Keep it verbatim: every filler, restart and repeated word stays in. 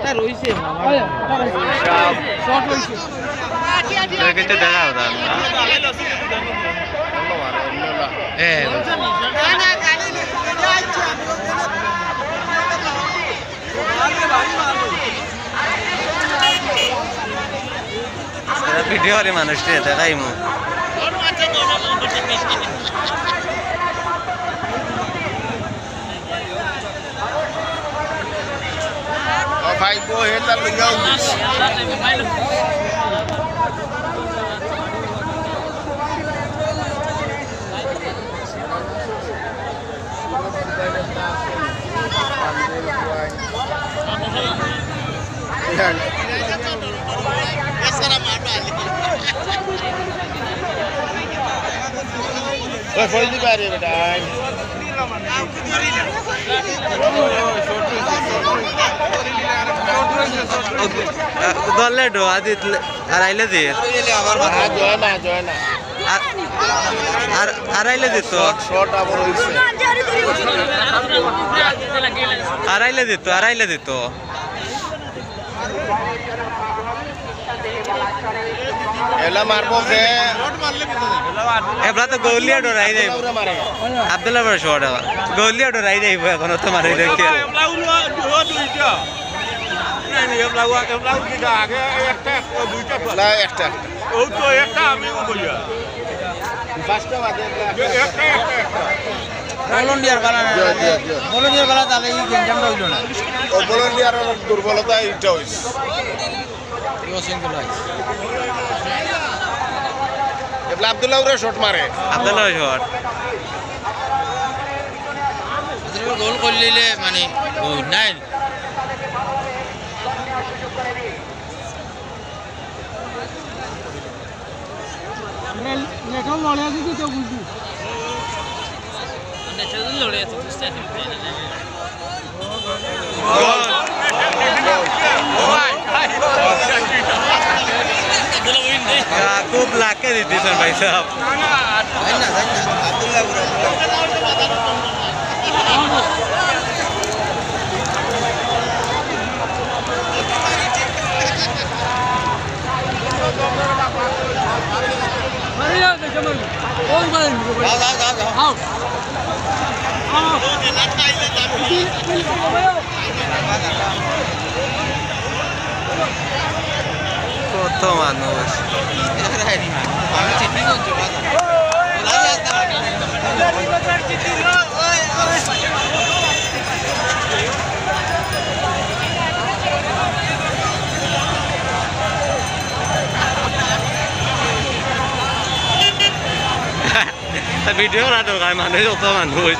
এটা রইছে, মামা। শর্ট রইছে। এটা কিন্তু দেখা হতো না। এ, ভিডিও করে মানুষটি দেখাইমু। ও ভাই গো, হে তার লইয়া উঠিস। ওই ফল দিবা রে বেটা। দলে ডো, আদিত লে-, আর আইলে দে। আর জয় না, জয় না। আর, আর, আর আইলে দিত। শর্ট, শর্ট আবার হইছে। আর আইলে দিত, আর আইলে দিত। এলা মারবো কে? এবলা তো গৌলিয়া ডরাই যাইব। ওরা মারে। আব্দুল্লাহ বড় শর্ট আবার। গৌলিয়া ডরাই যাইব এখন, তো মারে দেখে। না, একটা, একটা, দুইটা পাস। না, একটা, একটা। ও তো একটা, আমিও বলি। পাঁচটা বাদে একটা, একটা। একটা, একটা, একটা। ভলান্টিয়ার বালা না। জি, জি, জি। ভলান্টিয়ার বালা তাহলে এই গেঞ্জামটা হইল না। ও ভলান্টিয়ারর দুর্বলতা এইটা হইছে। ইগো সিঙ্গেল হইছে। এবলা আব্দুল্লাহ ওরে শট মারে। আব্দুল্লাহ শট। গোল করলিলে মানে গোল নাই। আমরা লেটার লড়ে আছি কি কেউ বুঝবি? লড়ে আছে, বুঝতে পারছি। খুব লাকে দিতেছেন ভাই সাহেব। কত মানুষ। ভিডিও করা দরকার, মানুষ, যত মানুষ।